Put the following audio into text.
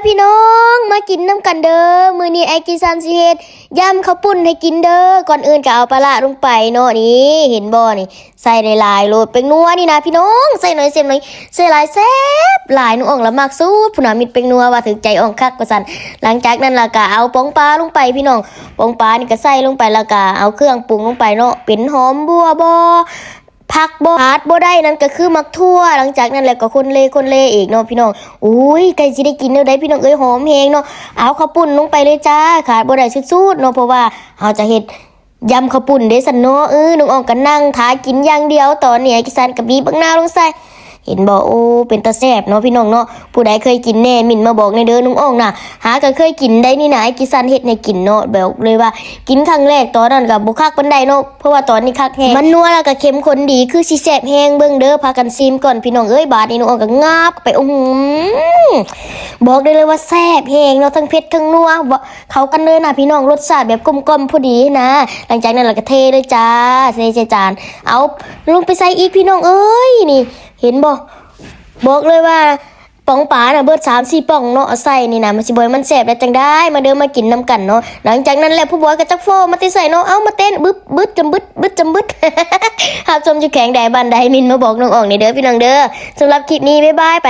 ພີ່ນ້ອງ ມາກິນນຳກັນເດີ. ມື້ນີ້ອ້າຍກິຊັນຊິເຮັດຢຳເຂົ້າປຸ້ນໃຫ້ກິນເດີ. ກ່ອນອື່ນກໍເອົາປາຮ້າລົງໄປເນາະ. ນີ້ ເຫັນບໍ່ນີ້ ໃສ່ຫຼາຍໆໂລດ. ແປ້ງນົວນີ້ນະພີ່ນ້ອງ ໃສ່ໜ້ອຍເຊບໜ້ອຍ ໃສ່ຫຼາຍແຊບຫຼາຍ. ນ້ອງອອງລະມັກສຸດພຸ້ນນະ ມິດແປ້ງນົວວ່າຖືກໃຈອອງຄັກວ່າຊັ້ນ. ຫຼັງຈາກນັ້ນລະກະເອົາປອງປາລົງໄປພີ່ນ້ອງ. ປອງປານີ້ກະໃສ່ລົງໄປ ລະກະເອົາເຄື່ອງປຸງລົງໄປເນາະ. ເປັນຫອມບົ່ວບໍ ຜັກບໍ ຂາດບໍ່ໄດ້ນັ້ນກະຄືໝາກຖົ່ວ. ຫຼັງຈາກນັ້ນແລ້ວກໍຄົນເລຄົນເລອີກເນາະພີ່ນ້ອງ. ໂອ້ຍ ໃກ້ຊິໄດ້ກິນແລ້ວໃດ໋ພີ່ນ້ອງເອີຍ ຫອມແຮງເນາະ. ເອົາເຂົ້າປຸ້ນລົງໄປເລີຍຈ້າ ຂາດບໍ່ໄດ້ສຸດໆເນາະ ເພາະວ່າເຮົາຈະເຮັດ ຢຳເຂົ້າປຸ້ນເດ້ຊັ້ນເນາະ. ເອີ ນ້ອງອອງກໍນັ່ງຖ້າກິນຢ່າງດຽວ. ຕອນນີ້ອ້າຍກິຊັນກໍບີບບັກນາວລົງໃສ່ ເຫັນບໍ່? ໂອ້ ເປັນຕາແຊບເນາະພີ່ນ້ອງເນາະ. ຜູ້ໃດເຄີຍກິນແດ່ ເມັ້ນມາບອກແດ່ເດີ. ນ້ອງອອງນະ ຫາກໍເຄີຍກິນໄດ໋ນີ້ນະ ອ້າຍກິຊັນເຮັດໃຫ້ກິນເນາະ. ບອກເລີຍວ່າກິນຄັ້ງແລກຕອນນັ້ນກໍບໍ່ຄັກປານໃດເນາະ ເພາະວ່າຕອນນີ້ຄັກແຮງ ມັນນົວ ແລ້ວກໍເຂັ້ມຂຸ້ນດີ ຄືຊິແຊບແຮງ. ເບິ່ງເດີ ພາກັນຊີມກ່ອນພີ່ນ້ອງເອີຍ. ບາດນີ້ນ້ອງອອງກໍງາບໄປ ອື ຫື ບອກໄດ້ເລີຍວ່າແຊບແຮງເນາະ ທັງເຜັດທັງນົວ ເຂົ້າກັນເລີຍນະພີ່ນ້ອງ ລົດຊາດແບບກົມກ່ອມພໍດີນະ. ຫຼັງຈາກນັ້ນລະກະເທເລີຍຈ້າ ເທໃສ່ຈານ ເອົາລົງໄປໃສ່ອີກພີ່ນ້ອງເອີຍ. ນີ້ ເຫັນບໍ່? ບອກເລີຍວ່າປອງປານະເບິດສາມສີ່ປ່ອງເນາະ ເອົາໃສ່ນີ້ນະ ມັນຊິບໍ່ໃຫ້ມັນແຊບໄດ້ຈັ່ງໃດ. ມາເດີ ມາກິນນຳກັນເນາະ. ຫຼັງຈາກນັ້ນແລ້ວຜູ້ບອຍກໍຈັກຟ້ອມາແຕ່ໃສເນາະ ເອົາມາເຕັ້ນບຶບບຶດຈຳບຶດບຶດຈຳບຶດ. ຮັບຊົມຢູ່ແຂວງໃດບ້ານໃດ ເມັ້ນມາບອກນ້ອງອອງແດ່ເດີພີ່ນ້ອງເດີ. ສຳລັບຄລິບນີ້ ບາຍບາຍ ໄປ